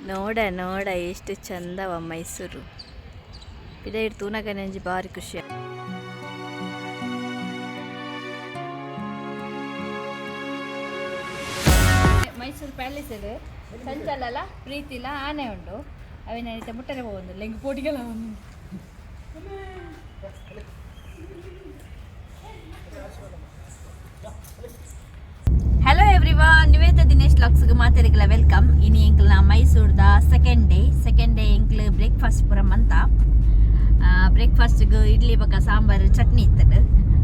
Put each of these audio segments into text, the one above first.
ನೋಡ ನೋಡ ಎಷ್ಟು ಚಂದವ ಮೈಸೂರು. ಪಿದಯಿಡ್ ತೂನಗನೆ ಒಂಜಿ ಬಾರಿ ಖುಷಿ. ಮೈಸೂರು ಪ್ಯಾಲೇಸ್ ಸಂಚಲಲ ಪ್ರೀತಿಲ ಆನೆ ಉಂಡು. ಅವೇನ ಇತ್ತೆ ಮುಟ್ಟರೆ ಪೋವೊಂದುಲ್ಲ, ಎಂಕ್ ಪೋಟಿಗೆಲ. ಹಲೋ ಎವ್ರಿವನ್, ನಿವೇದ ದಿನೇಶ್ ವ್ಲಾಗ್ಸ್ಗೆ ಮಾತೆರೆಗ್ಲ welcome. ಇನಿ ಎಂಕ್ಲ ಮೈಸೂರ್ದ ಸೆಕೆಂಡ್ ಡೇ. ಸೆಕೆಂಡ್ ಡೇ ಎಂಕ್ಲು ಬ್ರೇಕ್ಫಾಸ್ಟ್ ಪೂರ ಮಂತ. ಬ್ರೇಕ್ಫಾಸ್ಟ್ಗೆ ಇಡ್ಲಿ ಬೊಕ್ಕ ಸಾಂಬಾರು ಚಟ್ನಿ ಇತ್ತದು.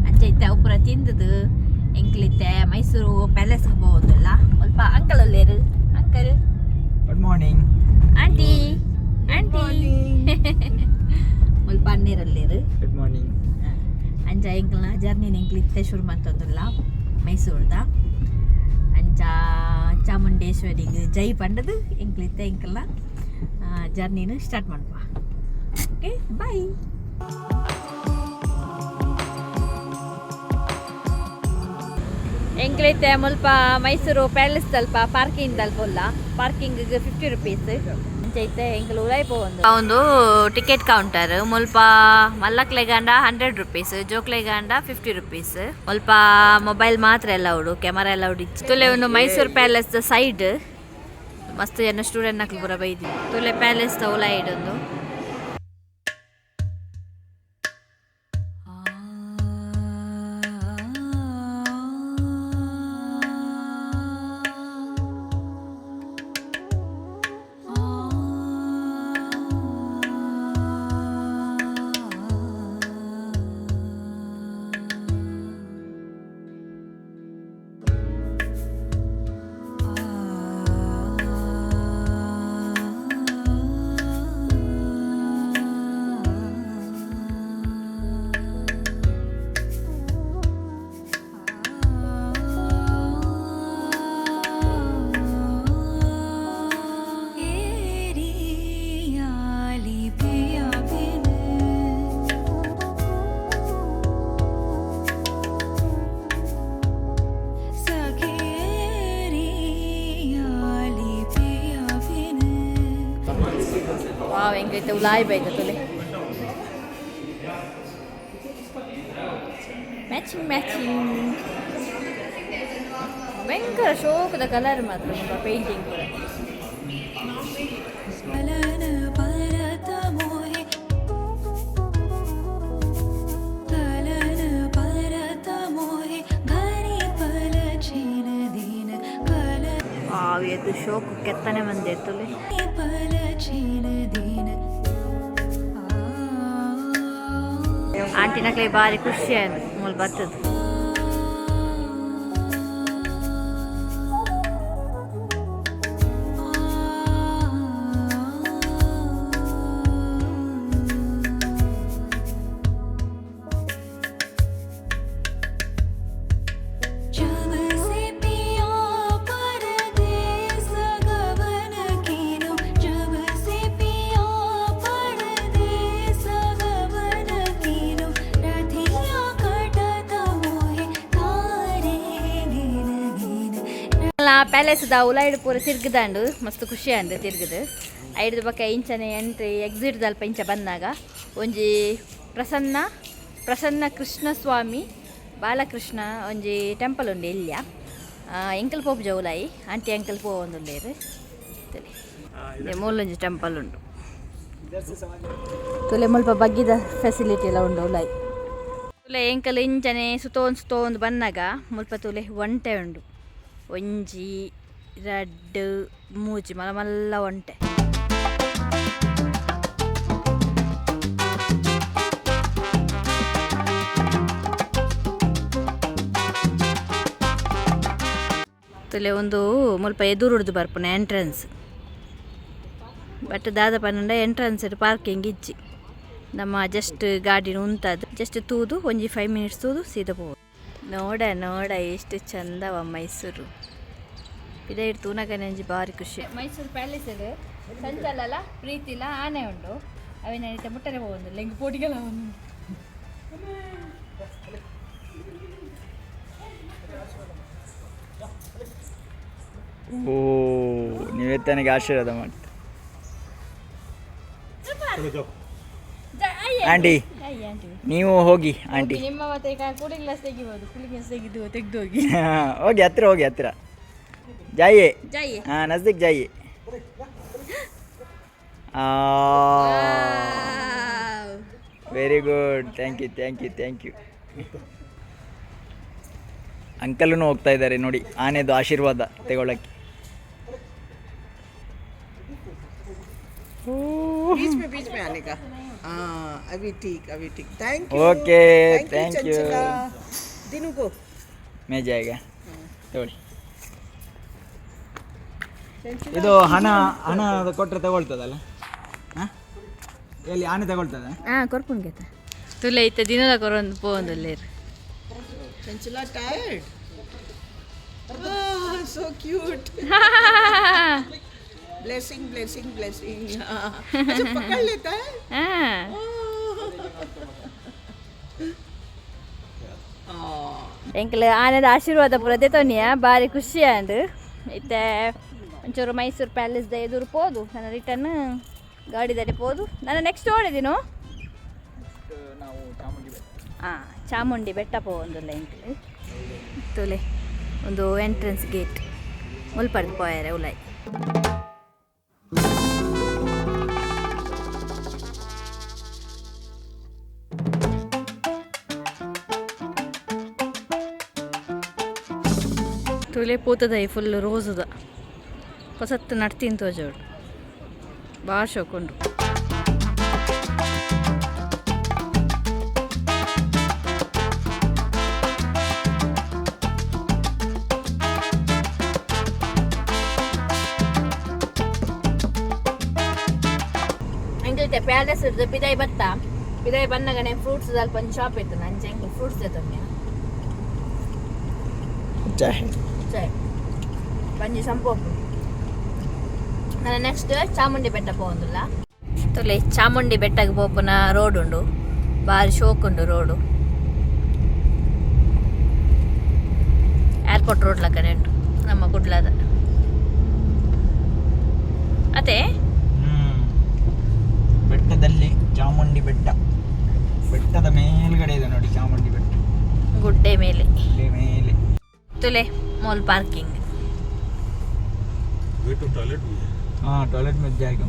ಅಂಚ ಇತ್ತೆ ಅವು ಪೂರ ತಿಂದದು ಎಂಕ್ಲಿತ್ತೆ ಮೈಸೂರು ಪ್ಯಾಲೇಸ್ಗೆ ಪೋವೊಂದುಲ್ಲ. ಸ್ವಲ್ಪ uncle ಉಲ್ಲೇರು. Uncle. Good morning. Aunty, aunty ಮುಲ್ಪ ಅಣ್ಣೇರುಲ್ಲೇರು. Good morning. ಅಂಚ ಎಂಕ್ಲ್ನ ಜರ್ನಿ ಎಂಕ್ಲು ಇತ್ತೆ ಶುರು ಮಂತೊಂದುಲ್ಲ ಮೈಸೂರ್ದ. ಅಂಚ ಚಾಮುಂಡೇಶ್ವರಿಗೆ ಜೈ ಪಂಡದು ಎಂಕ್ಲಿತ್ತೆ ಎಂಕಲ್ನ ಜರ್ನಿನ ಸ್ಟಾರ್ಟ್ ಮನ್ಪ. ಓಕೆ, ಬೈ. ಎಂಕ್ಲೈತೆ ಮುಲ್ಪ ಮೈಸೂರು ಪ್ಯಾಲೇಸ್ ದಲ್ಪ ಪಾರ್ಕಿಂಗ್ ದಲ್ಪ ಉಲ್ಲ. Parking 50 rupees. ಅಂಚ ಇತ್ತೆ ಎಂಕ್ಲು ಉಲಾಯಿ ಪೋವೊಂದು. ಒಂದು ಟಿಕೆಟ್ ಕೌಂಟರ್. ಮುಲ್ಪ ಮಲ್ಲಕ್ಲೆಗಾಂಡ 100 ರುಪೀಸ್, ಜೋಕ್ಲೆಗಾಂಡ 50 ರುಪೀಸ್. ಮುಲ್ಪ ಮೊಬೈಲ್ ಮಾತ್ರ ಅಲೌಡು, ಕ್ಯಾಮರಾ ಅಲೌಡ್ ಇಜ್ಜಿ. ತುಲೆ ಒಂದು ಮೈಸೂರು ಪ್ಯಾಲೇಸ್ ದ ಸೈಡ್ ಮಸ್ತ್ ಜನ ಸ್ಟೂಡೆಂಟ್ ನಕ್ಲು ಪೂರ ಬೈದಿ. ತುಲೆ ಪ್ಯಾಲೇಸ್ ದ ಉಲಾಯಿಡ್ ಉಂದು. ವಾವ್, ಎಂಕೈತೆ ಉಲಾಯಿ ಬೈದ ತುಲೆ. ಮ್ಯಾಚಿಂಗ್ ಮ್ಯಾಚಿಂಗ್, ಭಯಂಕರ ಶೋಕದ ಕಲರ್ ಮಾತ್ರ ಪೇಂಟಿಂಗ್ ಕೂಡ. कलन परत मोहे, कलन परत मोहे घरी पल छिन दीन कल ವಾವ್, ಎದ್ದು ಶೋಕು ಕೆತ್ತನೆ ಮಂದೆ ತುಲೆ. पल छिन दीन. ಆಂಟಿನಕ್ಲೆ ಬಾರಿ ಖುಷಿ ಆಯ್ತು ಮೂಲು ಬರ್ತದೆ. जब से पिया परदेस गवन कीनो, जब से पिया परदेस गवन कीनो, रथिया कटत मोहे तारे गिन गिन. ಪ್ಯಾಲೇಸ್ ದ ಉಲಾಯಿಡ್ ಪೂರ ತಿರ್ಗದಾಂಡು. ಮಸ್ತ್ ಖುಷಿ ಆಂಡ್ ತಿರ್ಗದು. ಐಡ್ದ್ ಬೊಕ್ಕ ಇಂಚನೆ ಎಂಟ್ರಿ ಎಕ್ಸಿಟ್ ದಲ್ಪ ಇಂಚ ಬಂದಾಗ ಒಂಜಿ ಪ್ರಸನ್ನ ಪ್ರಸನ್ನ ಕೃಷ್ಣ ಸ್ವಾಮಿ ಬಾಲಕೃಷ್ಣ ಒಂಜಿ ಟೆಂಪಲ್ ಉಂಡು ಎಲ್ಯ. ಎಂಕಲ್ ಪೋಪುಜ ಉಲಾಯಿ, ಆಂಟಿ ಅಂಕಲ್ ಪೋವೊಂದುಲ್ಲೇರು. ಮೂಲೊಂಜಿ ಟೆಂಪಲ್ ಉಂಡು ತುಲೆ. ಮುಲ್ಪ ಬಗ್ಗಿದ ಫೆಸಿಲಿಟಿ ಎಲ್ಲ ಉಂಡು ಉಲಾಯಿ. ತುಲೆ ಎಂಕಲ್ ಇಂಚನೆ ಸುತ್ತೋಂದು ಸುತ್ತೋಂದು ಬಂದಾಗ ಮುಲ್ಪ ತುಲೆ ಒಂಟೆ ಉಂಡು. ಒಂಜಿ, ರಡ್ಡ್, ಮೂಜಿ, ಮಲ್ಲ ಮಲ್ಲ ಒಂಟೆ. ತುಲೆ ಒಂದು ಮುಲ್ಪ ಎದುರುಡ್ದು ಬರ್ಪುನ ಎಂಟ್ರೆನ್ಸ್. ಬಟ್ ದಾದ ಪನ್ನಂಡ ಎಂಟ್ರೆನ್ಸ್ ಪಾರ್ಕಿಂಗ್ ಇಜ್ಜಿ. ನಮ್ಮ ಜಸ್ಟ್ ಗಾಡಿನ ಉಂತದು ಜಸ್ಟ್ ತೂದು ಒಂಜಿ 5 ಮಿನಿಟ್ಸ್ ತೂದು ಸೀದಾ ಪೋವು. ನೋಡ ನೋಡ ಎಷ್ಟು ಚಂದವ ಮೈಸೂರು. ಪಿದಯಿಡ್ ತೂನಗನೆ ಒಂಜಿ ಬಾರಿ ಖುಷಿ. ಮೈಸೂರು ಪ್ಯಾಲೇಸ್ ಸಂಚಲಲ ಪ್ರೀತಿಲ ಆನೆ ಉಂಡು. ಅವೇನ ಇತ್ತೆ ಮುಟ್ಟರೆ ಪೋವೊಂದುಲ್ಲ, ಎಂಕ್ ಪೋಟಿಗೆಲ. ಓ, ನಿವೇದನಿಗೆ ಆಶೀರ್ವಾದ ಮಾಡ್ತಾರೆ. ಆಂಟಿ, ನೀವು ಹೋಗಿ ಆಂಟಿ. ನಿಮ್ಮ ಮತ್ತೆ ಕೂಲಿಂಗ್ ಗ್ಲಾಸ್ ತೆಗಿಬೋದು, ಕೂಲಿಂಗ್ ಗ್ಲಾಸ್ ತೆಗೆದು ತೆಗೆದು ಹೋಗಿ. ಹೋಗಿ ಹತ್ರ, ಹೋಗಿ ಹತ್ರ. जाइए. जाइए. हाँ, नज़दीक जाइए. Very good. Thank you, thank you, thank you. ಅಂಕಲೂ ಹೋಗ್ತಾ ಇದ್ದಾರೆ ನೋಡಿ, ಆನೆದು ಆಶೀರ್ವಾದ ತಗೊಳ್ಳಕ್ಕೆ. बीच में, बीच में आने का. हाँ, अभी ठीक, अभी ठीक. Thank you. Okay, thank you. Dinu को ಮೇ ಜಾಯ್ಗ ತಗೊಳ್ಳಿ. ಇದು ಹಣ, ಹಣ ಕೊಟ್ಟರೆ ತಗೊಳ್ತದಲ್ಲ? ಹಾಂ, ಎಲ್ಲಿ ಆನೆ ತಗೊಳ್ತದೆ? ಹಾ, ಕೊರ್ಪುನ್ಗೆ ತುಲೆ ಇತ್ತ ದಿನದ ಕೊರೊಂದು ಪೋವೊಂದುಲ್ಲೇರು. Chanchala tired. So cute. Blessing, blessing, blessing. अच्छा, पकड़ लेता है. ಹಾ. ಎಂಕಲ್ ಆನೆದ ಆಶೀರ್ವಾದ ಪೂರ ದೆತೊನಿಯ, ಬಾರಿ ಖುಷಿ ಆಂಡ್. ಇತ್ತೆ ಒಂಚೂರು ಮೈಸೂರು ಪ್ಯಾಲೇಸ್ ದ ಎದುರು ಪೋದು ನನ್ನ ರಿಟರ್ನ್ ಗಾಡಿದಲ್ಲಿ ಪೋದು. ನಾನು ನೆಕ್ಸ್ಟ್ ಓಡಿದಿನು. ನಾವು ಚಾಮುಂಡಿ ಬೆಟ್ಟ. ಹಾಂ, ಚಾಮುಂಡಿ ಬೆಟ್ಟ ಪೋವೊಂದುಲ್ಲ ಎಂಕಲ್. ತುಲೆ, ಒಂದು ಎಂಟ್ರೆನ್ಸ್ ಗೇಟ್ ಮುಲ್ಪಡ್ದು ಪೋಯರೆ ಉಲಾಯ್. ತುಲೆ, ಪೂತದೈ ಫುಲ್ ರೋಸುದ ಪೊಸತ್ತು ನಡ್ತೀನಿ ತೋಜೋಡು, ಭಾಳ ಶೋಕುಂಡು. ಎಂಕಲ್ತೆ ಪ್ಯಾಲೇಸ್ ಇರ್ದು ಪಿದಾಯಿ ಬತ್ತ, ಪಿದಾಯಿ ಬನ್ನಗನೆ ಫ್ರೂಟ್ಸ್ ಅಲ್ಪ ಒಂದು ಶಾಪ್ ಇತ್ತು, ನಂಚೆ ಎಂಕಲ್ ಫ್ರೂಟ್ಸ್ ದೆತೊನ್ಯ. ಚಾಯ್. ಸರಿ, ಬಂಜಿ ಸಂಪೋಪು. ನಾನು ನೆಕ್ಸ್ಟ್ ಚಾಮುಂಡಿ ಬೆಟ್ಟ ಪೋವೊಂದುಲ್ಲ. ತುಲೆ, ಚಾಮುಂಡಿ ಬೆಟ್ಟಗೆ ಪೋಪುನ ರೋಡ್ ಉಂಡು, ಬಾರಿ ಶೋಕ್ ಉಂಡು ರೋಡು. ಏರ್ಪೋರ್ಟ್ ರೋಡ್ ಲಕ್ಕನೆ ಉಂಟು ನಮ್ಮ ಕುಡ್ಲದ ಅದೇ. ಬೆಟ್ಟದಲ್ಲಿ ಚಾಮುಂಡಿ ಬೆಟ್ಟ, ಬೆಟ್ಟದ ಮೇಲ್ಗಡೆ ಇದೆ ನೋಡಿ ಚಾಮುಂಡಿ ಬೆಟ್ಟ. ಗುಡ್ಡೆ ಮೇಲೆ. ಗುಡ್ಡೆ ಮೇಲೆ. ತುಲೆ, ಮಾಲ್ ಪಾರ್ಕಿಂಗ್. ಹಾ, ಟಾಯ್ಲೆಟ್ ಮೇಲೆ ಜಾಗ.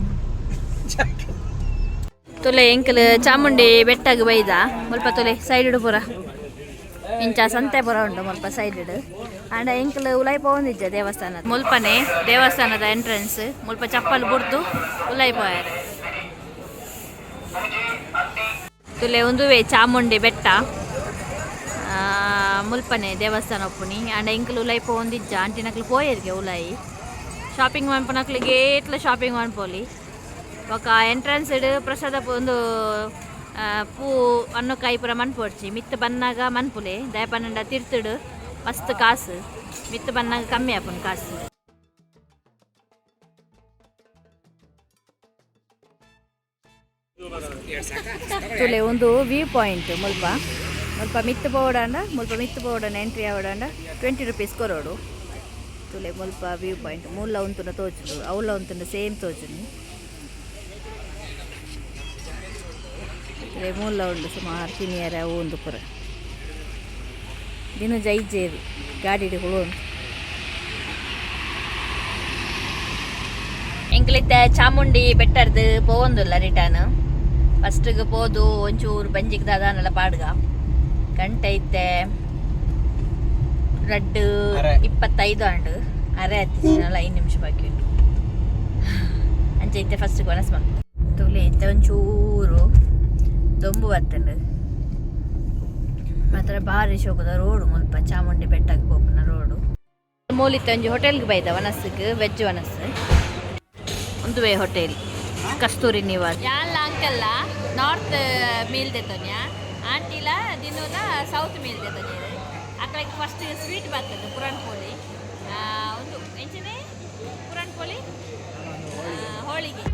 ತುಲೆ, ಎಂಕಲ್ ಚಾಮುಂಡಿ ಬೆಟ್ಟಗ್ ಬೈದ. ಮುಲ್ಪ ತುಲೆ, ಸೈಡ್ ಪೂರ ಇಂಚ ಸಂತೆ ಪೂರ ಉಂಡು ಮುಲ್ಪ ಸೈಡ್. ಆಂಡ ಎಂಕಲ್ ಉಲಾಯಿ ಪೋವೊಂದಿಜ್ಜ ದೇವಸ್ಥಾನ. ಮುಲ್ಪನೆ ದೇವಸ್ಥಾನದ ಎಂಟ್ರೆನ್ಸ್. ಮುಲ್ಪ ಚಪ್ಪಲ್ ಬುಡ್ದು ಉಲಾಯಿ ಪೋಯೆರ್. ತುಲೆ, ಉಂದುವೆ ಚಾಮುಂಡಿ ಬೆಟ್ಟ. ಮುಲ್ಪನೆ ದೇವಸ್ಥಾನ ಉಪ್ಪುನಿ. ಆಂಡ ಎಂಕಲ್ ಉಲಾಯಿ ಪೋವೊಂದಿಜ್ಜ, ಆಂಟಿನಕ್ಲು ಪೋಯೆರ್ಗೆ ಉಲಾಯಿ. ಶಾಪಿಂಗ್ ಮನ್ಪುನಕ್ಲಿಗೆ ಏತ್ಲ ಶಾಪಿಂಗ್ ಮನ್ಪೊಲಿ. ಬೊಕ ಎಂಟ್ರೆನ್ಸ್ ಪ್ರಸಾದ ಒಂದು ಪೂ ಅನ್ನಕಾಯಿ ಪೂರ ಮನ್ಪೊಡ್ಚಿ. ಮಿತ್ತ್ ಬನ್ನಾಗ ಮನ್ಪುಲೆ, ದಯಪನ್ನಂಡ ತಿರ್ತುಡು ಮಸ್ತ್ ಕಾಸು. ಮಿತ್ತ್ ಬನ್ನಾಗ ಕಮ್ಮಿ ಆಪುಂಡು ಕಾಸು. ತುಲೆ, ಒಂದು ವ್ಯೂ ಪಾಯಿಂಟ್ ಮುಲ್ಪ. ಮುಲ್ಪ ಮಿತ್ತ್ ಪೋವಡಾಂಡ, ಮುಲ್ಪ ಮಿತ್ತ್ ಪೋವಡಾಂಡ, ಎಂಟ್ರಿ ಆವಡಾಂಡ 20 ರುಪೀಸ್ ಕೊರೊಡು. ತುಲೆ, ಮುಲ್ಪ ವ್ಯೂ ಪಾಯಿಂಟ್ ಮೂಲ ಉಂತುನ ತೋಜುಂಡು, ಅವ್ಲ ಉಂತುನ ಸೇಮ್ ತೋಜುಂಡು. ತುಲೆ, ಮೂಲ ಉಂಡು ಸುಮಾರು ತಿನಿಯರ ಅವು ಉಂದು ಪೂರ. ದಿನ ಜೈಜೇರು ಗಾಡಿಡ್ ಉಂಟು. ಎಂಕ್ಲಿತ್ತ ಚಾಮುಂಡಿ ಬೆಟ್ಟರ್ದು ಪೋವೊಂದುಲ್ಲ ರಿಟರ್ನ್. ಫಸ್ಟ್ಗೆ ಪೋದು ಒಂಚೂರು ಬಂಜಿಗ್ ದಾದಾನಲ್ಲ ಪಾಡ್ಗ. ಗಂಟೆ ಇತ್ತೆ ರಡ್ಡು ಅರೆ. 25 ಆಂಡ್. ಅರೆ ಹತ್ತಿನಲ್ಲ, 5 ನಿಮಿಷ ಬಾಕಿ ಉಂಟು. ಅಂಚ ಇತ್ತೆ ಫಸ್ಟ್ ವನಸ್ ಮಲ್ಪು. ತುಲೆ, ಇತ್ತೆ ಒಂಚೂರು ದೊಂಬು ಬತ್ತಂಡು ಮಾತ್ರ. ಬಾರಿ ಶೋಕದ ರೋಡು ಮುಲ್ಪ, ಚಾಮುಂಡಿ ಬೆಟ್ಟಕ್ಕೆ ಪೋಪುನ ರೋಡು. ಮೂಲಿತ್ತೆ ಒಂಜಿ ಹೋಟೆಲ್ಗೆ ಬೈದ ವನಸ್ಸಿಗೆ, ವೆಜ್ ವನಸ್. ಉಂದುವೆ ಹೋಟೆಲ್ ಕಸ್ತೂರಿ ನಿವಾಸ್. ಯಾನ್ಲ ಅಂಕಲ್ಲ ನಾರ್ತ್ ಮೀಲ್ ದೆತೊನ್ಯ, ಆಂಟಿಲ ದಿನೋಲ ಸೌತ್ ಮೀಲ್ ದೆತೊನ್ಯ. ಅಕ್ಲೆಗ್ ಫಸ್ಟ್ ಸ್ವೀಟ್ ಬರ್ತದೆ, ಪುರಾನ್ ಪೋಳಿ. ಒಂದು ಎಂಚಿನೆ ಪುರಾನ್ ಪೋಳಿ, ಹೋಳಿಗೆ.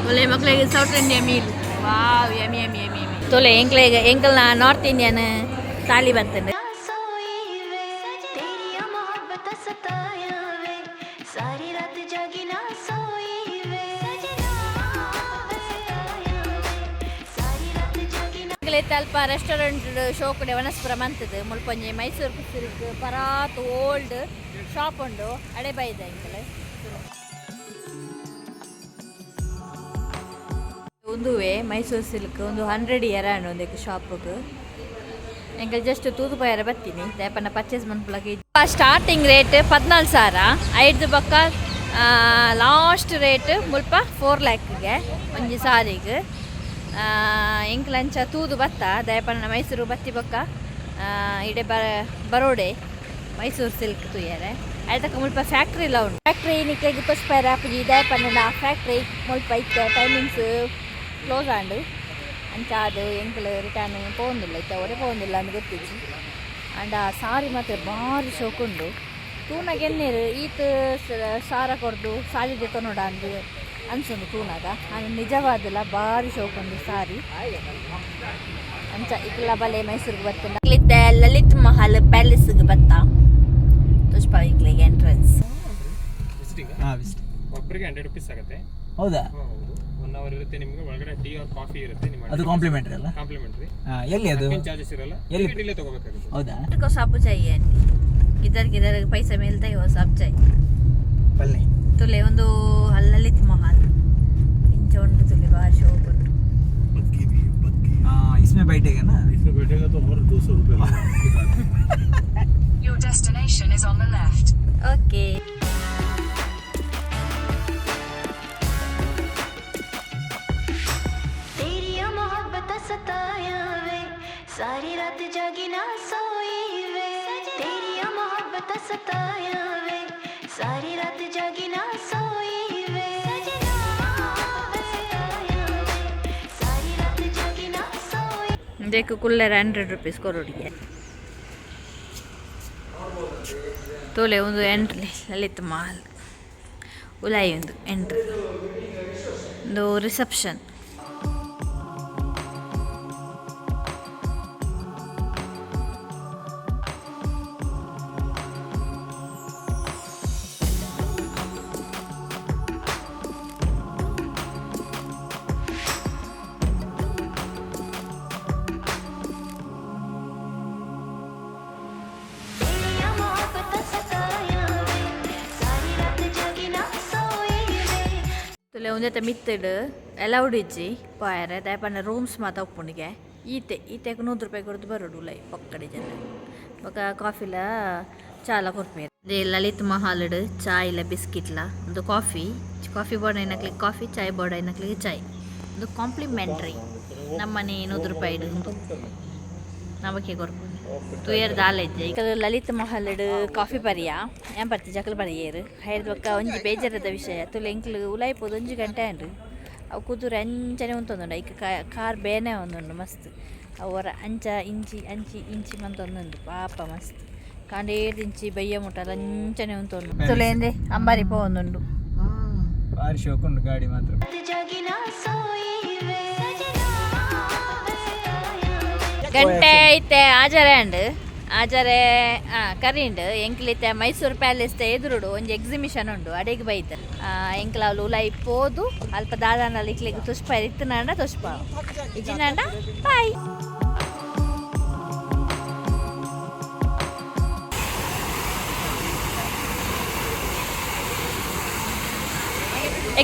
ಒಳ್ಳೆ ಮಕ್ಕಳಿಗೆ south India meal. Wow, yummy, yummy, yummy. ತೊಲೆ, ಎಂಕ್ಲೆಗ್ ಎಂಕಲ್ನ ನಾರ್ತ್ ಇಂಡಿಯನ್ ತಾಲಿ ಬರ್ತದೆ. सोई वे तेरी मोहब्बत सताया वे, सारी रात जागी. ಅಲ್ಪ ರೆಸ್ಟೋರೆಂಟ್ ಶೋಕುಡೆ ವನಸ್ಪುರ ಮಂತದು ಮುಲ್ಪೊಂಜಿ ಮೈಸೂರು ಸಿಲ್ಕ್ ಪರಾತ್ ಓಲ್ಡ್ ಶಾಪ್ ಉಂಡು ಅಡೆ ಬೈದ ಎಂಕಲ್. ಉಂದುವೆ ಮೈಸೂರು ಸಿಲ್ಕ್. ಒಂದು 100 ಇಯರ್ ಆಂಡ್ ಒಂದಕ್ಕೆ ಶಾಪ್ಗ್. ಎಂಕಲ್ ಜಸ್ಟ್ ತೂದು ಪೋಯರ ಬತ್ತೀನಿ, ದಾಯೆಪಂಡ ಪರ್ಚೇಸ್ ಮನ್ಪುಲಕ. ಸ್ಟಾರ್ಟಿಂಗ್ ರೇಟ್ 14,000 ಐದು ಬೊಕ್ಕ ಲಾಸ್ಟ್ ರೇಟ್ ಮುಲ್ಪ 4 ಲ್ಯಾಕ್ಗೆ ಒಂಜಿ ಸಾರಿಗ್. ಎಂಕ್ಲ ಅಂಚ ತೂದು ಬತ್ತ, ದಾಯೆಪಂಡ ಮೈಸೂರು ಬತ್ತಿ ಬೊಕ್ಕ ಇಡೆ ಬರೋಡೆ ಮೈಸೂರು ಸಿಲ್ಕ್ ತೂಯರೆ. ಐತಕ ಮುಲ್ಪ ಫ್ಯಾಕ್ಟ್ರಿ ಎಲ್ಲ ಉಂಟು. ಫ್ಯಾಕ್ಟ್ರಿ ನಿಕ್ಲೆಗ್ ತೋಜ್ಪಾಯೆರೆ ಆಪುಜಿ, ದಾಯೆಪಂಡ ಫ್ಯಾಕ್ಟ್ರಿ ಮುಲ್ಪ ಇತ್ತೆ ಟೈಮಿಂಗ್ಸ್ ಕ್ಲೋಸ್ ಆಂಡ್. ಅಂಚ ಅದು ಎಂಕುಲು ರಿಟರ್ನ್ ಪೋವೊಂದುಲ್ಲ ಇತ್ತೆ, ಒಡೆ ಪೋವೊಂದುಲ್ಲ ಅಂದ್ ಗೊತ್ತಿಜ್ಜಿ. ಆಂಡ ಆ ಸಾರಿ ಮಾತ್ರ ಭಾರಿ ಶೋಕುಂಡು. ತೂನಗ ಎನ್ನೇರು ಈತ್ ಸಾರ ಕೊರ್ದು ಸಾರಿ ದೆತೊನೊಡ ಅಂದ್ ಅನ್ಸುಂಡು ತೂನಗ. ಆಂಡ ನಿಜವಾದಲ ಭಾರಿ ಶೋಕುಂಡು ಸಾರಿ. ಅಂಚ ಇಕ್ಲ ಬಲೆ ಮೈಸೂರಿಗೆ ಬತ್ತಂಡ. ಇತ್ತೆ ಲಲಿತ್ ಮಹಲ್ ಪ್ಯಾಲೇಸ್ಗೆ ಬತ್ತ, ತೋಜ್ಪಾವ ಇಕ್ಲೆಗ್ ಎಂಟ್ರೆನ್ಸ್. ವಿಸಿಟಿಂಗ್? ಹಾಂ, ವಿಸಿಟ್. ಒಬ್ಬರಿಗೆ 100 ರುಪೀಸ್ ಆಗುತ್ತೆ. ಹೌದಾ? ಹೌದು, ಒನ್ ಅವರ್ ಇರುತ್ತೆ ನಿಮಗೆ. ಒಳಗಡೆ ಟೀ ಆರ್ ಕಾಫಿ ಇರುತ್ತೆ ನಿಮ್ಮ. ಅದು ಕಾಂಪ್ಲಿಮೆಂಟ್ರಿ ಅಲ್ಲ? ಕಾಂಪ್ಲಿಮೆಂಟ್ರಿ. ಹಾಂ, ಎಲ್ಲಿ ಅದು? ಚಾರ್ಜಸ್ ಇರಲ್ಲ. ಎಲ್ಲಿ? ಟಿಕೆಟ್ ಇಲ್ಲೇ ತಗೋಬೇಕಾಗುತ್ತೆ. ಹೌದಾ? को सब चाहिए आंटी, किधर किधर पैसा मिलता है वो सब चाहिए. ಬನ್ನಿ. ತುಲೆ ಒಂದು ಲಲಿತ್ ಮಹಲ್ ಇಂಚ ಉಂಟು ತುಲೆ, ಭಾರಿ ಶೋಕ್ ಉಂಟು. हाँ, इसमें बैठेगा ना? इसमें बैठेगा तो और 200 रुपये. Your destination is on the left. Okay. तेरी मोहब्बत सताया वे, सारी रात जागी ना सोई वे. तेरी मोहब्बत सताया वे, सारी रात जागी ना सोई वे. सताया वे, सारी रात जागी ना सोई. ಇಂದೆಕ್ ಕುಲ್ಲೆರ 100 ರುಪೀಸ್ ಕೊರೊಡಿಗೆ. ತೋಲೆ ಒಂದು ಎಂಟ್ರಿ, ಲಲಿತ್ ಮಹಲ್ ಉಲಾಯಿ ಒಂದು ಎಂಟ್ರಿ, ಒಂದು ರಿಸೆಪ್ಷನ್. तेरी मोहब्बत सताया वे, सारी रात जागी ना सोई वे. ತುಲೆ ಒಂದೆತ ಮಿತ್ತಡ್ ಅಲೌಡ್ ಇಜ್ಜಿ ಪೋಯರೆ, ದಾಯೆ ರೂಮ್ಸ್ ಮಾತ ಉಪ್ಪುಂಡಿಗೆ. ಈತೆ ಈತೆಗ್ 100 ರೂಪಾಯಿ ಕೊರ್ದು ಬರೋಡು ಉಲೈ ಪೊಕ್ಕಡೆ ಜನ. ಬೊಕ ಕಾಫಿಲ ಚಾಲ ಕೊರ್ಪೆರ್. They Lalit ಮಹಲ್ಡ್ ಚಾಯ್ ಇಲ್ಲ ಬಿಸ್ಕಿಟ್ಲ. ಒಂದು ಕಾಫಿ, ಕಾಫಿ ಬೋರ್ಡ್ ಕಾಫಿ, ಚಾಯ್ ಬೋರ್ಡ್ ಚಾಯ್. ಒಂದು ಕಾಂಪ್ಲಿಮೆಂಟ್ರಿ ನಮ್ಮನೆ 100 ರೂಪಾಯಿ ಉಂದು ನಮಕ್ಕೆ ಕೊರ್ಪುಂಡು. ತೂಯರ್ ದಾಲ ಇಜ್ಜಿ. ಲಲಿತ್ ಮಹಲ್ಡ್ ಕಾಫಿ ಪರಿಯ, ಏನ್ ಬರ್ತಿ ಜಕಲ್ ಪರಿಯೇರು ಹೈರ್ದ ಬೊಕ್ಕ ಒಂಜಿ ಬೇಜಾರದ ವಿಷಯ ತುಲೆ, ಎಂಕ್ಲು ಉಲಾಯಿ ಪೋದು 1 ಗಂಟೆ ಆಂಡ್. ಅವು ಕುದುರೆ ಅಂಚನೆ ಉಂತೊಂದುಂಡು. ಐಕ್ ಕಾರ್ ಬೇನೆ ಒಂದುಂಡು ಮಸ್ತ್. ಅವು ಅಂಚ ಇಂಚಿ ಅಂಚಿ ಇಂಚಿ ಮಂತೊಂದುಂಡು ಪಾಪ ಮಸ್ತ್. ಕಾಂಡೇರ್ದಿಂಚಿ ಇಂಚಿ ಬಯ್ಯ ಮುಟ್ಟಲ ಅಂಚನೆ ಉಂತೊಂದು. ತುಲೇಂದೆ ಅಂಬಾರಿ ಪೋವೊಂದುಂಡು. ಭಾರಿ ಶೋಕುಂಡು ಗಾಡಿ ಮಾತ್ರ. रात जागी ना सोई वे. ಗಂಟೆ ಐತೆ ಆಜರೆ ಅಂಡ್ ಆಜರೆ ಕರಿಂಡ್. ಎಂಕ್ಲಿತ್ತೆ ಮೈಸೂರು ಪ್ಯಾಲೇಸ್ ಎದುರುಡು ಒಂಜಿ ಎಕ್ಸಿಬಿಷನ್ ಉಂಡು, ಅಡೆಗ್ ಬೈತ. ಎಂಕ್ಲ ಅವ್ಲು ಉಲಾಯಿ ಪೋದು ಅಲ್ಪ ದಾದಾನಲ್ಲಿ ಇಕ್ಲೆಗ್ ತುಷ್ಪ ಇತ್ತನಾಂಡ ತುಷ್ಪ ಇಜ್ಜಿನಾಂಡ ಬಾಯ್.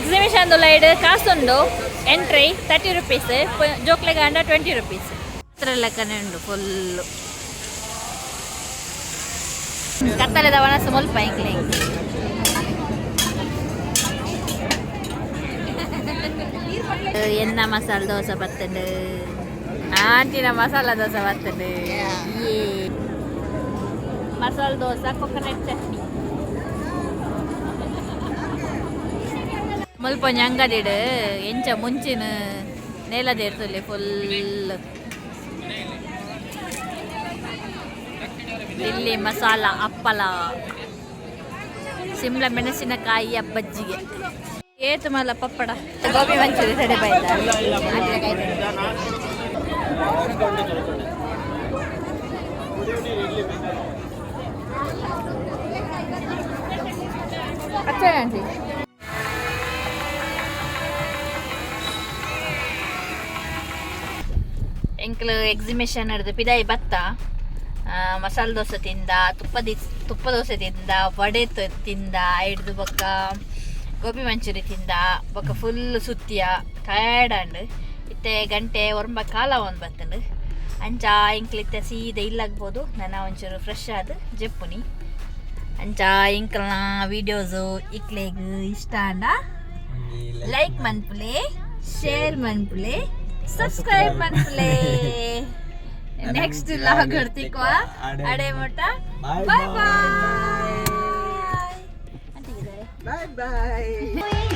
ಎಕ್ಸಿಬಿಷನ್ ಉಲಾಯಿಡ್ ಕಾಸುಂಡು. ಎಂಟ್ರಿ 30 ರುಪೀಸ್, ಜೋಕ್ಲೆಗಾಂಡ 20 ರುಪೀಸ್. ಲೆಕ್ಕನೆ ಉಂಡು ಫುಲ್ಲು. ಕತ್ತಲೆದ ವನಸು ಮುಲ್ಪ ಎಂಕ್ಲೆಗ್. ಎನ್ನ ಮಸಾಲೆ ದೋಸೆ ಬರ್ತಂಡು, ಆಂಟಿನ ಮಸಾಲ ದೋಸೆ ಬರ್ತಂಡು. ಮಸಾಲೆ ದೋಸೆ, ಕೊಕೊನಟ್ ಚಟ್ನಿ. ಮುಲ್ಪ ಒಂಜಿ ಅಂಗಡಿಡ್ ಎಂಚ ಮುಂಚಿನ ನೇಲ ದೇರ್ತುಲ್ಲೆ ಫುಲ್. ಇಲ್ಲಿ ಮಸಾಲ, ಹಪ್ಪಳ, ಸಿಮ್ಲ ಮೆಣಸಿನಕಾಯಿಯ ಬಜ್ಜಿಗೆ. ಏತು ಮಲ್ಲ ಪಪ್ಪಡ, ಗೋಬಿ ಮಂಚೂರಿ ತಡೆ ಬೈದ. ಅಚ್ಚಾ ಆಂಟಿ. ಎಂಕಲ್ ಎಂಕ್ಲು ಎಕ್ಸಿಬಿಷನ್ ಹಿಡ್ದು ಪಿದಾಯಿ ಬತ್ತ. ಮಸಾಲೆ ದೋಸೆ ತಿಂದ, ತುಪ್ಪ ದೋಸೆ ತಿಂದ, ವಡೆ ತಿಂದ, ಹಿಡ್ದು ಬೊಕ್ಕ ಗೋಬಿ ಮಂಚೂರಿ ತಿಂದ, ಬೊಕ್ಕ ಫುಲ್ ಸುತ್ತಿಯ ಟಯರ್ಡ್ ಅಂಡ್. ಇತ್ತೆ ಗಂಟೆ ಒರಂಬ ಕಾಲ ಒಂದು ಬತ್ತಂಡು. ಅಂಚ ಎಂಕ್ಲಿತ್ತೆ ಸೀದಾ ಇಲ್ಲಾಗ್ಬೋದು. ನಾನು ಒಂಚೂರು ಫ್ರೆಶ್ ಆದ್ ಜೆಪ್ಪುನಿ. ಅಂಚ ಎಂಕಲ್ನ ವೀಡಿಯೋಸು ಇಕ್ಲೆಗ್ ಇಷ್ಟ ಅಂಡ ಲೈಕ್ ಮನ್ಪುಲೆ, ಶೇರ್ ಮನ್ಪುಲೆ, ಸಬ್ಸ್ಕ್ರೈಬ್ ಮನ್ಪುಲೆ. ನೆಕ್ಸ್ಟ್ ವ್ಲಾಗ್ ತಿಕ್ವಾ. ಅಡೆ ಮುಟ್ಟ ಬಾಯ್ ಬಾಯ್. Bye bye.